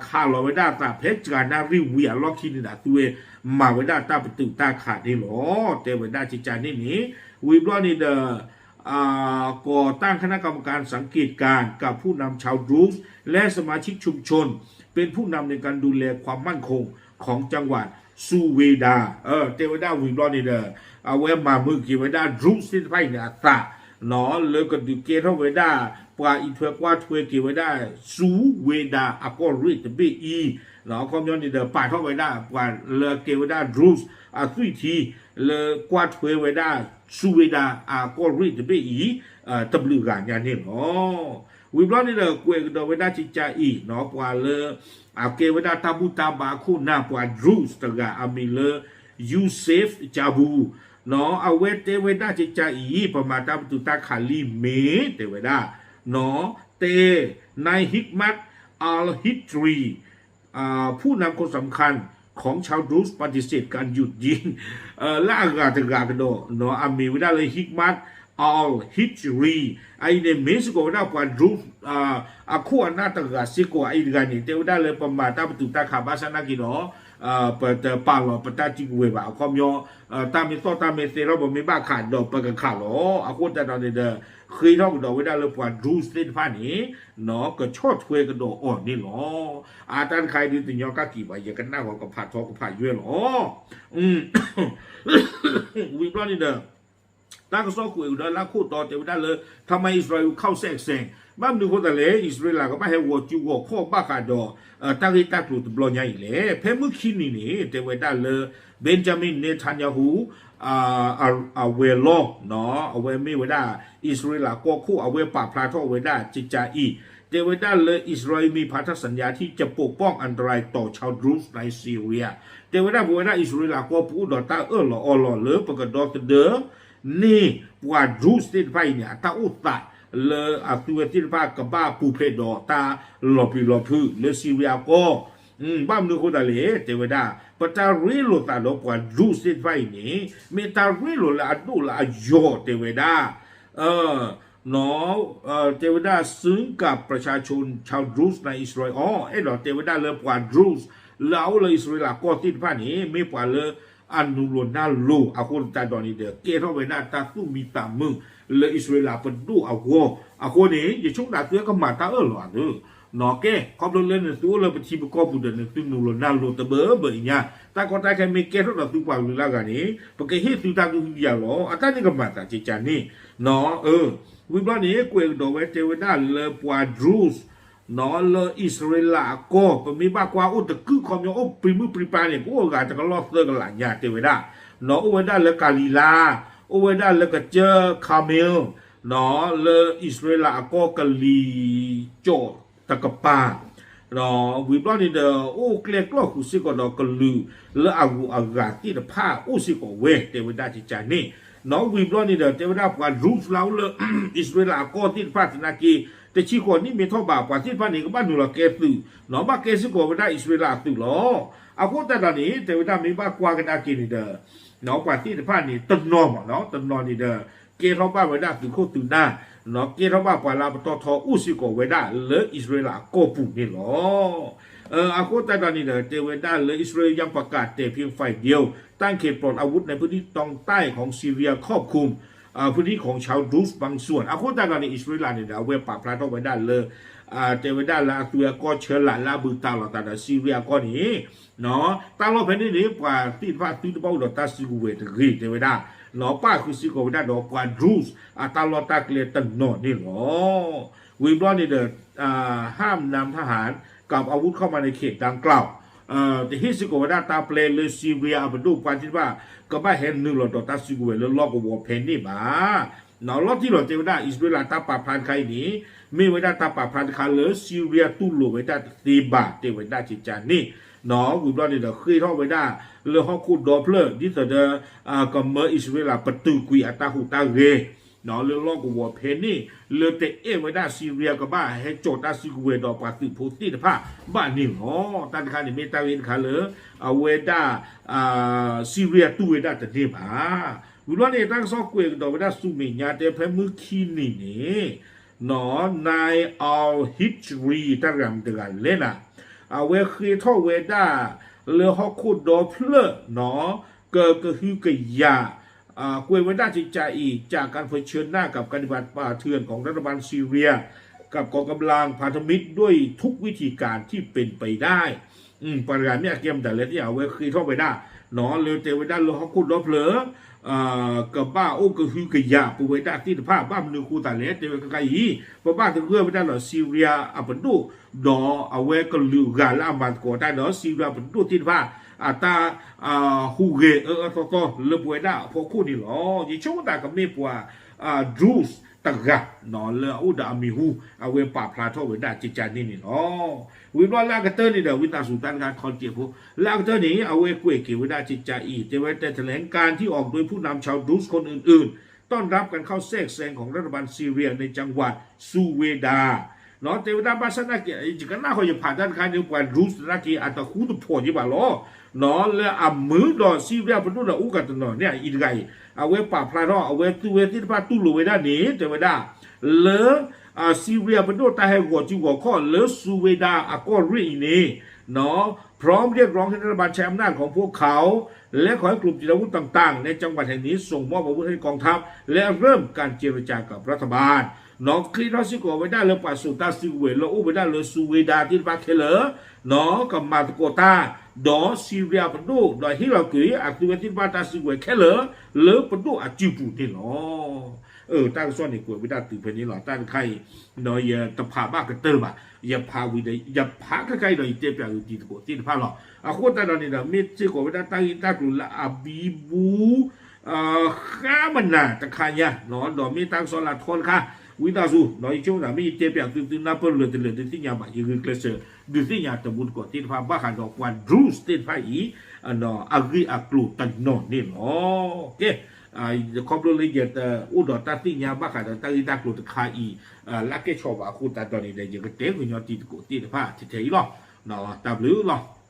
ခးလီၤဝဲဒၣ်အသးဖဲစှၤနၣ်ရံၣ်ဝံၤအလီၢ်ခံန့ၣ်ဒီး အသုဝဲမၤဝဲဒၣ်တၢ်ပတုာ်တၢ်ခးန့ၣ်လီၤ. တဲဝဲဒၣ်ကကန့ၣ်န့ၣ် ဝံၤဘျီန့ၣ်ဒီး ก่อตั้งคณะกรรมการสังเกตการณ์กับผู้นำชาว Druze และสมาชิกชุมชน เป็นผู้นำในการดูแลความมั่นคงของจังหวัด Suwayda တဲဝဲဒၣ်ဝံၤဘျီန့ၣ်ဒီး အဝဲမၤမုာ်က့ၤဝဲဒၣ် Druze သ့ၣ်တဖၣ်အံၤန့ၣ်အသး လၢကဒုးကဲထီၣ်ဝဲဒၣ် ပှၤအံးထွဲကွၢ်ထွဲက့ၤဝဲဒၣ် Suwayda အကီၢ်ရ့ၣ်တဘ့ၣ်အံၤ အခီပညီန့ၣ်ဒီး ပာ်ထီၣ်ဝဲဒၣ်ပှၤလၢအကဲဝဲဒၣ် Druze အသွံၣ်ထံ လၢကွၢ်ထွဲဝဲဒၣ် Suwayda အကီၢ်ရ့ၣ်တဘ့ၣ်အံၤ တဘျုးဂၤညါန့ၣ်လီၤ. ဝံၤဘျီန့ၣ်ဒီး ကွဲးကဒီးဝဲဒၣ်ကကအံၤ ပှၤလၢ အကဲဝဲဒၣ်တၢ်ဘူၣ်တၢ်ဘါခိၣ်နၢ်ပှၤ Druze တဂၤအမံၤလၢ Youssef Chahbou အဝဲတဲဝဲဒၣ်ကကအံၤ ပမၤတၢ်ပတုာ်တၢ်ခးလံမ့ၢ် တဲဝဲဒၣ် တဲ นายฮิกมัต อัลฮิจรี ผู้นำคนสำคัญของชาว Druze ปฏิเสธการหยุดยิง လၢအဂၤတဂၤကဒီး အမံၤဝဲဒၣ်လၢ Hikmat al-Hijri အအံၤန့ၣ် မ့ၢ်စ့ၢ်ကီးဝဲဒၣ်ပှၤ Druze အခိၣ်အနၢ်တဂၤစ့ၢ်ကီး အအံၤတဂၤန့ၣ် တဲဝဲဒၣ်လၢပမၤတၢ်ပတုာ်တၢ်ခးဘၣ်ဆၣ်နာ်က့ဒီး ပတပာ်လီၤပတၢ်စုကဝဲၤဘၣ် အခီပညီ တၢ်မ့ၢ်သီၣ်တၢ်မ့ၢ်သဲထီၣ် ပမ့ၢ်ဘၣ်ခးဒီးပကခးလီၤ အဃိသတးဒီးန့ၣ်ဒီး ဃ့ထီၣ်ကဒီးဝဲဒၣ်လၢပှၤ Druze သ့ၣ်တဖၣ်န့ၣ် ကဆီၣ်ထွဲကဒီးအီၤန့ၣ်လီၤ. အတၢ်တခါအံၤဒုးတညီကက့ၤဘၣ် ယကနၣ်ဂီၤကဖးထီကဖးယွဲၢ်လီၤ. ဝံၤဘျီန့ၣ်ဒီး တၢ်ကစီၣ်ကွဲးကဒီးလၢခိၣ်တီတဲဝဲဒၣ်လၢ ทำไมอิสราเอลเข้าแทรกแซง ဘၣ်မနုၤအဃိသတးလဲၣ် အံၣ်စရ့လးကဘၣ်ဟဲဂီၤစုဂီၤခီၣ်ဘၣ်ဃးဒီး တၢ်ဂ့ၢ်တၢ်ကျိၤတဘျီညါအံၤလဲၣ်. ဖဲမုၢ်ခံနံၤန့ၣ် တဲဝဲဒၣ်လၢ Benjamin Netanyahu အဝဲၤလီၢ် အဝဲမ့ၢ်ဝဲဒၣ် အံၣ်စရ့လးကီၢ်ခိၣ် အဝဲပာ်ဖျါထီၣ်ဝဲဒၣ်ကကးအံၤ တဲဝဲဒၣ်လၢ อิสราเอลมีพันธสัญญาที่จะปกป้องอันตรายต่อชาวดรูซในซีเรีย တဲဝဲဒၣ်ပဝဲဒၣ်အံၣ်စရ့လးကီၢ်ပအိၣ်ဒီးတၢ်အၢၣ်လီၤအီလီၤလၢပကဒီသဒၢ န့ၢ်ပှၤ Druze သ့ၣ်တဖၣ်အံၤန့ၣ် အတၢ်အိၣ်သးလၢအသုဝဲသ့ၣ်တဖၣ်ကဘၣ်ပူၤဖျဲးဒီးတၢ်လီၤပျံၤလီၤဖုး လၢစံရံယါကီၢ်, ဘၣ်မနုၤအဃိသတးလဲၣ် တဲဝဲဒၣ် ပတၢ်ရ့လိာ်သးဒီးပှၤ Druze သ့ၣ်တဖၣ်အံၤန့ၣ် မ့ၢ်တၢ်ရ့လိာ်လၢအဒိၣ်လၢအယိာ် တဲဝဲဒၣ် တဲဝဲဒၣ် ซึ่งกับประชาชนชาว Druze ในอิสราเอล အဲၣ်ဒိးတဲဝဲဒၣ်လၢပှၤ Druze လၢအအိၣ်လၢအံၣ်စရ့လးကီၢ်သ့ၣ်တဖၣ်န့ၣ် မ့ၢ်ပှၤလၢအနုာ်လီၤနၢ်လိၤအဃိသတးဒီးန့ၣ်ဒီး ကဲထီၣ်ဝဲဒၣ်တၢ်သူၣ်မံသးမုာ်လၢအံၣ်စရ့လးပဒိၣ်အဂီၢ် အဃိန့ၣ် ယဆိကမိၣ်သးသုဝဲကမၤတၢ်အၢၣ်လီၤအသိး ကဲ ခီဖျိလၢနသုအိၣ်လၢပထံပကီၢ်ပူၤဒီးနသုနုာ်လီၤနၢ်လိၤတဘၢဘၢအံၤညါ တၢ်ကီတၢ်ခဲမ့ၢ်ကဲထီၣ်ဒီးသုပှၤကလုာ်လၢအဂၤန့ၣ် ပကဟ့ၣ်သုတၢ်ကဟုကယာ်လီၤ အတၢ်န့ၣ်ကမၤသးကကးန့ၣ် ဝံၤဘျီန့ၣ် ကွဲးကဒီးဝဲတဲဝဲဒၣ်လၢပှၤ Druze လၢအံၣ်စရ့လးအကီၢ် ပမ့ၢ်ဘၣ်ကွၢ်အိၣ်တကုၢ်ခီပညီအိၣ်ပြံမုၢ်ပြံပၢ်န့ၣ် ပအိၣ်အဂၤတကလီၢ်သၢကလးညါတဲဝဲဒၣ် အိၣ်ဝဲဒၣ်လၢကၤလံၤလါ အိၣ်ဝဲဒၣ်လၢကစၢၢ် Carmel လၢအံၣ်စရ့လးအကီၢ်ကလံၤကၠီၣ်တကပၤ ဝံၤဘျီန့ၣ်ဒီး အိၣ်ကျဲကျီၢ်ဃုာ်စ့ၢ်ကီးဒီးကလုာ်လၢအဂုၤအဂၤသ့ၣ်တဖၣ်အိၣ်စ့ၢ်ကီးဝဲ တဲဝဲဒၣ်ကကးန့ၣ် ဝံၤဘျီန့ၣ်ဒီး တဲဝဲဒၣ်ပှၤ Druze လၢအအိၣ်လၢ အံၣ်စရ့လးအကီၢ်သ့ၣ်တဖၣ်သနာ်က့ တဆံဃိးနံၣ်မ့ၢ်ထီၣ်ဘး ပှၤသ့ၣ်တဖၣ်န့ၣ် ကဘၣ်နုာ်လီၤကဲသုး ဘၣ်ကဲစ့ၢ်ကီးဝဲဒၣ်အံၣ်စရ့လးအသုးလီၤ. အဃိသတးဒီးန့ၣ် တဲဝဲဒၣ်မ့ၢ်ဘၣ်ကွၢ်ကဒါက့ၤန့ၣ်ဒီး ပှၤသ့ၣ်တဖၣ်န့ၣ် တနီၤမး တနီၤန့ၣ်ဒီး ကဲထီၣ်ဘၣ်ဝဲဒၣ်သုးခိၣ်သုးနၢ် ကဲထီၣ်ဘၣ်ပှၤလၢအပတီၢ်ထီအိၣ်စ့ၢ်ကီးဝဲဒၣ်လၢအံၣ်စရ့လးအကီၢ်ပူၤန့ၣ်လီၤ. အဃိသတးဒီးန့ၣ်ဒီး တဲဝဲဒၣ်လၢ อิสราเอลยังประกาศแต่เพียงฝ่ายเดียว ตั้งเขตปลอดอาวุธในพื้นที่ตอนใต้ของซีเรีย ครอบคลุมพื้นที่ของชาวดรูซบางส่วน အဃိသတးဒီးန့ၣ် အံၣ်စရ့လးန့ၣ်ဒီး အဝဲပာ်ဖျါထီၣ်ဝဲဒၣ်လၢ တဲဝဲဒၣ်လၢအသုးအကီၢ်ဆၢလာ်လၢအဘူးတံၢ်လိာ်သးဒီးစံရံယါကီၢ်န့ၣ် တၢ်လီၢ်ဖဲန့ၣ်န့ၣ် ပှၤသ့ၣ်တဖၣ်သုတဘၣ်အိၣ်ဒီးတၢ်စုကဝဲၤတဂ့ၤ တဲဝဲဒၣ် ပၣ်ဃုာ်စ့ၢ်ကီးဝဲဒၣ်ဒီးပှၤ Druze အတၢ်လီၢ်တၢ်ကျဲတနီၤန့ၣ်လီၤ. ဝံၤဘျီန့ၣ်ဒီး ห้ามนำทหารกับอาวุธเข้ามาในเขตดังกล่าว တဟ့ၣ်စ့ၢ်ကီးဝဲဒၣ်တၢ်ပျဲလၢစံရံယါအပဒိၣ်ပှၤသ့ၣ်တဖၣ် ကဘၣ်ဟဲနုာ်လီၤဒီးတၢ်စုကဝဲၤလၢလီၢ်ကဝီၤဖဲန့ၣ်ဘၣ် လီၤတံၢ်လီၤတဲဝဲဒၣ် အံၣ်စရ့လးတၢ်ပာ်ဖျါတခါအံၤန့ၣ် မ့ၢ်ဝဲဒၣ်တၢ်ပာ်ဖျါတခါလၢစံရံယါတူၢ်လိာ်ဝဲဒၣ်တသ့ဘၣ် တဲဝဲဒၣ်ကကးန့ၣ် ဝံၤဘျီန့ၣ်ဒီး ဃ့ထီၣ်ဝဲဒၣ်လၢဟီၣ်ခိၣ်ဒီဖျၢၣ် ဒ်သိးဒီး ကမၢအံၣ်စရ့လးပတုာ်ကွံာ်အတၢ်ဟူးတၢ်ဂဲၤ လၢလီၢ်ကဝီၤဖဲန့ၣ် လၢတအဲၣ်ဝဲဒၣ်စံရံယါကဘၣ်ဟဲကၠီၤတၢ်စုကဝဲၤဒီးပှၤသုးဖိသ့ၣ်တဖၣ်ဘၣ်န့ၣ်လီၤ. တၢ်တခါန့ၣ်မ့ၢ်တၢ်ဂ့ၢ်တခါလၢ အဝဲဒၣ် စံရံယါတူၢ်ဝဲဒၣ်တန့ၢ်ဘၣ် ဝံၤဘျီန့ၣ် တၢ်ကစီၣ်ကွဲးကဒီးဝဲဒၣ်ဆူမဲာ်ညါတဲဖဲမုၢ်ခံနံၤန့ၣ် န al-Hijri တၢ်တဂၤမတၤတဂၤလဲၣ်နၤ အဝဲဃ့ထီၣ်ဝဲဒၣ်လၢဟီၣ်ခိၣ်ဒီဖျၢၣ် ကကဟုကယာ် ကွဲးဝဲဒၣ်ကကးအံၤ จากการเผชิญหน้ากับการปฏิบัติป่าเถื่อนของรัฐบาลซีเรีย กับกองกำลังพันธมิตรด้วยทุกวิธีการที่เป็นไปได้ ပှၤတဂၤမ့ၢ်အကဲမတၤလဲၣ်သ့ၣ်ညါ အဝဲဃ့ထီၣ်ဝဲဒၣ် လၢတဲဝဲဒၣ်လၢဟီၣ်ခိၣ်ဒီဖျၢၣ် ကဘၣ်အိၣ်ကဟုကယာ်ပဝဲဒၣ်သ့ၣ်တဖၣ် ဘၣ်မနုၤအဃိသတးလဲၣ် တဲဝဲခဲခါအံၤ ပဘၣ်သဂၢၢ်ဝဲဒၣ်ဒီးစံရံယါအပဒိၣ် ဒီးအဝဲကလုာ်ဂၤလၢအမၤသကိးတၢ်ဒီးစံရံယါပဒိၣ်သ့ၣ်တဖၣ် အတၢ် ဟူးဂဲၤအၢအၢသီသီလၢပဝဲဒၣ်အဖီခိၣ်န့ၣ်လီၤ. ယဆိကမိၣ်သးကမ့ၢ်ပှၤ Druze တဂၤ လၢအအိၣ်ဒီးအမံၤဟူ အဝဲပာ်ဖျါထီၣ်ဝဲဒၣ်ကကးန့ၣ်န့ၣ်လီၤ. ဝံၤဘျီလၢအကတၢၢ်န့ၣ်ဒီး ဝံသးစူၤတၢ်တခါခီတစဲးဖိ လၢအကတၢၢ်န့ၣ် အဝဲကွဲးက့ၤဝဲဒၣ်ကကးအံၤ တဲဝဲ แต่แถลงการณ์ที่ออกโดยผู้นำชาวดรูซคนอื่นๆ ต้อนรับการเข้าแทรกแซงของรัฐบาลซีเรียในจังหวัด Suwayda တဲဝဲဒၣ်ဘၣ်ဆၣ်သနာ်က့ ယကနၣ်ဃီယဖးတၢ်တခါန့ၣ် ပှၤ Druze သနာ်က့ အတဃူတဖိးယံၤဘၣ်လီၤ. လၢအမုာ်ဒီးစံရံယါပဒိၣ်ဒီးအိၣ်ကတနီၤန့ၣ် အံၤတဂၤအံၤ အဝဲပာ်ဖျါထီၣ် အဝဲသုဝဲသ့ၣ်တဖၣ်တူၢ်လိာ်ဝဲဒၣ်န့ၣ် တဲဝဲဒၣ် လၢ စံရံယါပဒိၣ်တၢ်ဟဲဂီၤစုဂီၤခီၣ်လၢ Suwayda အကီၢ်ရ့ၣ်အံၤန့ၣ် พร้อมเรียกร้องให้รัฐบาลใช้อำนาจของพวกเขา และขอให้กลุ่มติดอาวุธต่างๆในจังหวัดแห่งนี้ส่งมอบอาวุธให้กองทัพ และเริ่มการเจรจากับรัฐบาล နီၣ် ဃ့ထီၣ်စ့ၢ်ကီးဝဲဒၣ်လၢပှၤစိာ်တၢ်စုကဝဲၤလၢအိၣ်ဝဲဒၣ်လၢစူဝ့ဒါသ့ၣ်တဖၣ်ခဲလၢာ် နီၣ် ကမၤသကိးတၢ် ဒီးစံရံယါပဒိၣ် ဒီးဟ့ၣ်လီၤကွံာ်အသုဝဲသ့ၣ်တဖၣ်တၢ်စုကဝဲၤခဲလၢာ် လၢပဒိၣ်အစုပူၤန့ၣ်လီၤ. တၢ်ကစီၣ်န့ၣ်ကွဲးဝဲဒၣ်တုၤဖဲန့ၣ်လီၤ. တၢ်တခါအံၤ ဒီးယတဖးဘၣ်ကတၢၢ်ဘၣ်, ယဖးဝံၤဒီး ယဖးခဲခါအံၤဒီး ယတဲပၠးဂုာ်တံၤသကိးသ့ၣ်တဖၣ်လီၤ. အဃိသတးဒီးန့ၣ်ဒီး မ့ၢ်စ့ၢ်ကီးဝဲဒၣ်တၢ်ဂ့ၢ်တၢ်ကျိၤလၢအဘံဘူ ဃါမနၤတခါညါ, ဒီးမ့ၢ်တၢ်ကစီၣ်လၢအထီတခါ, ဝံသးစူၤ ဒီးယဆိကမိၣ်သး မ့ၢ်ယတဲပၠးသုသုနၢ်ပၢၢ်လၢာ်တလၢာ်ဒုးသ့ၣ်ညါဘၣ် ယဂုာ်ကျဲးစၢး ဒုးသ့ၣ်ညါတံၤသကိးသ့ၣ်တဖၣ် ဘၣ်ဃးဒီးပှၤ Druze သ့ၣ်တဖၣ်အံၤ အဂ့ၢ်အကျိၤတနီၤန့ၣ်လီၤ. ကဲ, ခီဖျိလၢယတအိၣ်ဒီးတၢ်သ့ၣ်ညါဘၣ်ဃးဒီးတၢ်ဂ့ၢ်တၢ်ကျိၤတခါအံၤ လၢအကဲဆီၣ်ဘၣ်အဃိသတးဒီးန့ၣ်ဒီး ယကတဲကညီတံၤသကိးသ့ၣ်တဖၣ်ထဲထဲအံၤလီၤ. တၢ်ဘျုးလီၤ.